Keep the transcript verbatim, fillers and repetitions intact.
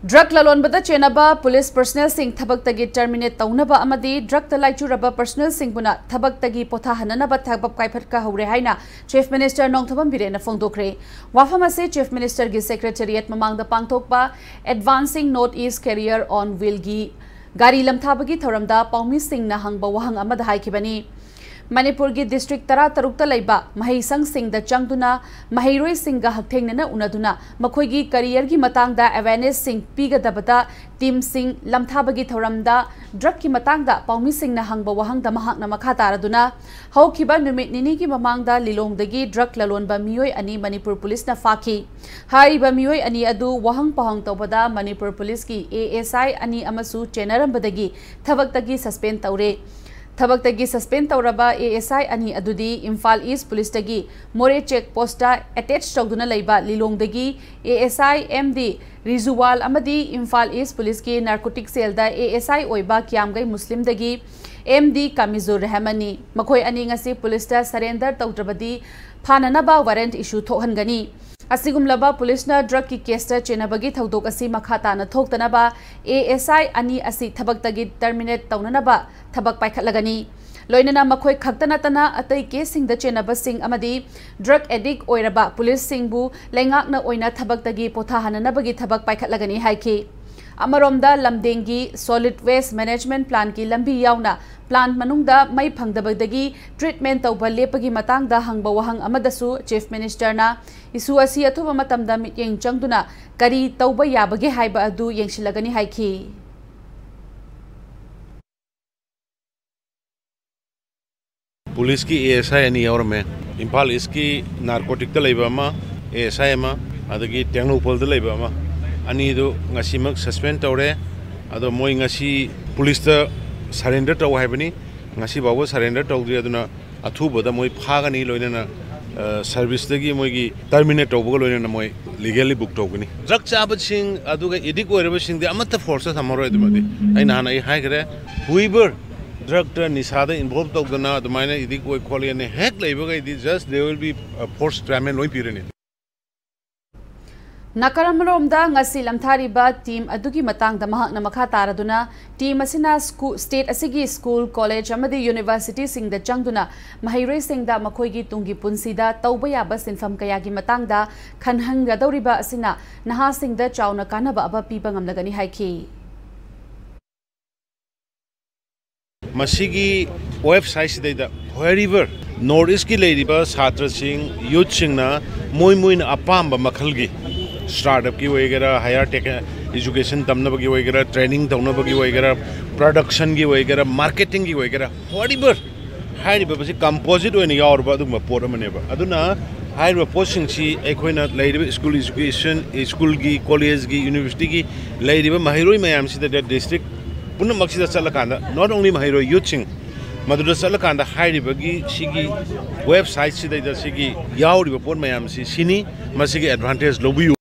Drug ꯂꯂꯣꯟꯕꯗ ꯆꯦꯟꯅꯕ police personnelꯁꯤꯡ ꯊꯕꯛꯇꯒꯤ terminate ꯇꯧꯅꯕ ꯑꯃꯗꯤ drugꯇ ꯂꯥꯏꯆꯨꯔꯕ personnelꯁꯤꯡꯕꯨꯅ ꯊꯕꯛꯇꯒꯤ ꯄꯣꯊꯥꯍꯟꯅꯅꯕ ꯊꯕꯛ ꯄꯥꯏꯈꯠꯀꯍꯧꯔꯦ ꯍꯥꯏꯅ Chief Minister ꯅꯣꯡꯊꯣꯝꯕꯝ ꯕꯤꯔꯦꯟꯅ ꯐꯣꯡꯗꯣꯛꯈ꯭ꯔꯦ꯫ ꯋꯥꯐꯝ ꯑꯁꯤ Chief Ministerꯒꯤ Secretariat ꯃꯃꯥꯡꯗ ꯄꯥꯡꯊꯣꯛꯄ Advancing North East Career on Wheelꯒꯤ ꯒꯥꯔꯤ ꯂꯝꯊꯥꯕꯒꯤ ꯊꯧꯔꯝꯗ ꯄꯥꯎꯃꯤꯁꯤꯡꯅ ꯍꯪꯕ ꯋꯥꯍꯪ ꯑꯃꯗ ꯍꯥꯏꯈꯤꯕꯅꯤ꯫ ꯃꯅꯤꯄꯨꯔꯒꯤ district ꯇꯔꯥꯇꯔꯨꯛꯇ ꯂꯩꯕ ꯃꯍꯩꯁꯪꯁꯤꯡꯗ ꯆꯪꯗꯨꯅ ꯃꯍꯩꯔꯣꯏꯁꯤꯡꯒ ꯍꯛꯊꯦꯡꯅꯅ ꯎꯅꯗꯨꯅ ꯃꯈꯣꯏꯒꯤ careerꯒꯤ ꯃꯇꯥꯡꯗ awarenessꯁꯤꯡ ꯄꯤꯒꯗꯕꯗ teamꯁꯤꯡ ꯂꯝꯊꯥꯕꯒꯤ ꯊꯧꯔꯝꯗ drugꯀꯤ ꯃꯇꯥꯡꯗ ꯄꯥꯎꯃꯤꯁꯤꯡꯅ ꯍꯪꯕ ꯋꯥꯍꯪꯗ ꯃꯍꯥꯛꯅ ꯃꯈꯥ ꯇꯥꯔꯗꯨꯅ, ꯍꯧꯈꯤꯕ ꯅꯨꯃꯤꯠ ꯅꯤꯅꯤꯒꯤ ꯃꯃꯥꯡꯗ ꯂꯤꯂꯣꯡꯗꯒꯤ drug ꯂꯂꯣꯟꯕ ꯃꯤꯑꯣꯏ ꯑꯅꯤ ꯃꯅꯤꯄꯨꯔ policeꯅ ꯐꯥꯈꯤ꯫ ꯍꯥꯏꯔꯤꯕ ꯃꯤꯑꯣꯏ ꯑꯅꯤ ꯑꯗꯨ ꯋꯥꯍꯪ ꯄꯥꯎꯍꯪ ꯇꯧꯕꯗ ꯃꯅꯤꯄꯨꯔ policeꯀꯤ ASI ꯑꯅꯤ ꯑꯃꯁꯨ ꯆꯦꯟꯅꯔꯝꯕꯗꯒꯤ ꯊꯕꯛꯇꯒꯤ suspend ꯇꯧꯔꯦ꯫ ꯊꯕꯛꯇꯒꯤ suspend ꯇꯧꯔꯕ ASI ꯑꯅꯤ ꯑꯗꯨꯗꯤ ꯏꯝꯐꯥꯜ East policeꯇꯒꯤ ꯃꯣꯔꯦ check postꯇ attach ꯇꯧꯗꯨꯅ ꯂꯩꯕ ꯂꯤꯂꯣꯡꯗꯒꯤ ASI MD ꯔꯤꯖꯨꯋꯥꯜ ꯑꯃꯗꯤ ꯏꯝꯐꯥꯜ East policeꯀꯤ narcotic cellꯗ ASI ꯑꯣꯏꯕ ꯀꯤꯌꯥꯝꯒꯩ ꯃꯨꯁꯂꯤꯝꯗꯒꯤ MD ꯀꯥꯃꯤꯖꯨꯔ ꯔꯍꯃꯟꯅꯤ꯫ ꯃꯈꯣꯏ ꯑꯅꯤ ꯉꯁꯤ policeꯇ surrender ꯇꯧꯗ꯭ꯔꯕꯗꯤ ꯐꯥꯅꯅꯕ warrant issue ꯊꯣꯛꯍꯟꯒꯅꯤ꯫ ꯑꯁꯤꯒꯨꯝꯂꯕ policeꯅ drugꯀꯤ caseꯇ ꯆꯦꯟꯅꯕꯒꯤ ꯊꯧꯗꯣꯛ ꯑꯁꯤ ꯃꯈꯥ ꯇꯥꯅ ꯊꯣꯛꯇꯅꯕ ASI ꯑꯅꯤ ꯑꯁꯤ ꯊꯕꯛꯇꯒꯤ terminate ꯇꯧꯅꯅꯕ ꯊꯕꯛ ꯄꯥꯏꯈꯠꯂꯒꯅꯤ꯫ ꯂꯣꯏꯅꯅ ꯃꯈꯣꯏ ꯈꯛꯇ ꯅꯠꯇꯅ ꯑꯇꯩ caseꯁꯤꯡꯗ ꯆꯦꯟꯅꯕꯁꯤꯡ ꯑꯃꯗꯤ drug addict ꯑꯣꯏꯔꯕ policeꯁꯤꯡꯕꯨ ꯂꯩꯉꯥꯛꯅ ꯑꯣꯏꯅ ꯊꯕꯛꯇꯒꯤ ꯄꯣꯊꯥꯍꯟꯅꯅꯕꯒꯤ ꯊꯕꯛ ꯄꯥꯏꯈꯠꯂꯒꯅꯤ ꯍꯥꯏꯈꯤ꯫ ꯑꯃꯔꯣꯝꯗ ꯂꯝꯗꯦꯡꯒꯤ solid waste management plantꯀꯤ ꯂꯝꯕꯤ ꯌꯥꯎꯅ plant ꯃꯅꯨꯡꯗ ꯃꯩ ꯐꯪꯗꯕꯗꯒꯤ treatment ꯇꯧꯕ ꯂꯦꯞꯄꯒꯤ ꯃꯇꯥꯡꯗ ꯍꯪꯕ ꯋꯥꯍꯪ ꯑꯃꯗꯁꯨ Chief Ministerꯅ issue ꯑꯁꯤ ꯑꯊꯨꯕ ꯃꯇꯝꯗ ꯃꯤꯠꯌꯦꯡ ꯆꯪꯗꯨꯅ ꯀꯔꯤ ꯇꯧꯕ ꯌꯥꯕꯒꯦ ꯍꯥꯏꯕ ꯑꯗꯨ ꯌꯦꯡꯁꯤꯜꯂꯒꯅꯤ ꯍꯥꯏꯈꯤ꯫ Policeꯀꯤ ASI ꯑꯅꯤ ꯌꯥꯎꯔꯝꯃꯦ꯫ ꯏꯝꯐꯥꯜ Eastꯀꯤ narcoticꯇ ꯂꯩꯕ ꯑꯃ, ASI ꯑꯃ, ꯑꯗꯒꯤ ꯇꯦꯡꯅꯧꯄꯜꯗ ꯂꯩꯕ ꯑꯃ, ꯑꯅꯤꯗꯨ ꯉꯁꯤꯃꯛ suspend ꯇꯧꯔꯦ꯫ ꯑꯗꯣ ꯃꯣꯏ ꯉꯁꯤ policeꯇ surrender ꯇꯧ ꯍꯥꯏꯕꯅꯤ꯫ ꯉꯁꯤ ꯐꯥꯎꯕ surrender ꯇꯧꯗ꯭ꯔꯤ꯫ ꯑꯗꯨꯅ ꯑꯊꯨꯕꯗ ꯃꯣꯏ ꯐꯥꯒꯅꯤ, ꯂꯣꯏꯅꯅ ꯑ, serviceꯇꯒꯤ ꯃꯣꯏꯒꯤ terminate ꯇꯧꯕꯒ ꯂꯣꯏꯅꯅ ꯃꯣꯏ legally book ꯇꯧꯒꯅꯤ꯫ Drug ꯆꯥꯕꯁꯤꯡ ꯑꯗꯨꯒ addict ꯑꯣꯏꯔꯕꯁꯤꯡꯗꯤ ꯑꯃꯠꯇ forceꯇ ꯊꯝꯃꯔꯣꯏ꯫ ꯑꯗꯨꯃꯗꯤ ꯑꯩ ꯅꯍꯥꯟ ꯑꯩ ꯍꯥꯏꯈ꯭ꯔꯦ, whoever drugꯇ ꯅꯤꯁꯥꯗ involve ꯇꯧꯗꯅ ꯑꯗꯨꯃꯥꯏꯅ addict ꯑꯣꯏ ꯈꯣꯠꯂꯦꯅ ꯍꯦꯛ ꯂꯩꯕꯈꯩꯗꯤ just they will be, uh, forced treatment ꯂꯣꯏ ꯄꯤꯔꯅꯤ꯫ ꯅꯥꯀꯜ ꯑꯃꯔꯣꯝꯗ, ꯉꯁꯤ ꯂꯝꯊꯥꯔꯤꯕ ꯇꯤꯝ ꯑꯗꯨꯒꯤ ꯃꯇꯥꯡꯗ ꯃꯍꯥꯛꯅ ꯃꯈꯥ ꯇꯥꯔꯗꯨꯅ, ꯇꯤꯝ ꯑꯁꯤꯅ ꯁ꯭ꯀꯨ-, ꯁ꯭ꯇꯦꯠ ꯑꯁꯤꯒꯤ ꯁ꯭ꯀꯨꯜ, ꯀꯣꯂꯦꯖ ꯑꯃꯗꯤ ꯌꯨꯅꯤꯚꯔꯁꯤꯇꯤꯁꯤꯡꯗ ꯆꯪꯗꯨꯅ ꯃꯍꯩꯔꯣꯏꯁꯤꯡꯗ ꯃꯈꯣꯏꯒꯤ ꯇꯨꯡꯒꯤ ꯄꯨꯟꯁꯤꯗ ꯇꯧꯕ ꯌꯥꯕ ꯁꯤꯟꯐꯝ ꯀꯌꯥꯒꯤ ꯃꯇꯥꯡꯗ ꯈꯟꯍꯟꯒꯗꯧꯔꯤꯕ ꯑꯁꯤꯅ ꯅꯍꯥꯁꯤꯡꯗ ꯆꯥꯎꯅ ꯀꯥꯟꯅꯕ ꯑꯃ ꯄꯤꯕ ꯉꯝꯂꯒꯅꯤ ꯍꯥꯏꯈꯤ꯫ ꯃꯁꯤꯒꯤ ꯋꯦꯕꯁꯥꯏꯠꯁꯤꯗꯩꯗ wherever North Eastꯀꯤ ꯂꯩꯔꯤꯕ ꯁꯥꯇ꯭ꯔꯁꯤꯡ, ꯌꯨꯠꯁꯤꯡꯅ ꯃꯣꯏ ꯃꯣꯏꯅ ꯑꯄꯥꯝꯕ ꯃꯈꯜꯒꯤ startupꯀꯤ ꯑꯣꯏꯒꯦꯔꯥ, higher tech education ꯇꯝꯅꯕꯒꯤ ꯑꯣꯏꯒꯦꯔꯥ, training ꯇꯧꯅꯕꯒꯤ ꯑꯣꯏꯒꯦꯔꯥ, productionꯒꯤ ꯑꯣꯏꯒꯦꯔꯥ, marketingꯒꯤ ꯑꯣꯏꯒꯦꯔꯥ, whatever, ꯍꯥꯏꯔꯤꯕ ꯃꯁꯤ composite ꯑꯣꯏꯅ ꯌꯥꯎꯔꯕ ꯑꯗꯨꯒꯨꯝꯕ ꯄꯣꯠ ꯑꯃꯅꯦꯕ꯫ ꯑꯗꯨꯅ ꯍꯥꯏꯔꯤꯕ ꯄꯣꯠꯁꯤꯡꯁꯤ ꯑꯩꯈꯣꯏꯅ ꯂꯩꯔꯤꯕ ꯁ꯭ꯀꯨꯜ education, ꯁ꯭ꯀꯨꯜꯒꯤ, ꯀꯣꯂꯦꯖꯀꯤ, ꯌꯨꯅꯤꯚꯔꯁꯤꯇꯤꯒꯤ ꯂꯩꯔꯤꯕ ꯃꯍꯩꯔꯣꯏ ꯃꯌꯥꯝꯁꯤꯗ, district ꯄꯨꯝꯅꯃꯛꯁꯤꯗ ꯆꯠꯂꯀꯥꯟꯗ, not only ꯃꯍꯩꯔꯣꯏ, ꯌꯨꯠꯁꯤꯡ, ꯃꯗꯨꯗ ꯆꯠꯂꯀꯥꯟꯗ ꯍꯥꯏꯔꯤꯕꯒꯤ ꯁꯤꯒꯤ ꯋꯦꯕꯁꯥꯏꯠꯁꯤꯗꯩꯗ ꯁꯤꯒꯤ ꯌꯥꯎꯔꯤꯕ ꯄꯣꯠ ꯃꯌꯥꯝꯁꯤ ꯁꯤꯅꯤ, ꯃꯁꯤꯒꯤ advantage ꯂꯧꯕꯤꯌꯨ꯫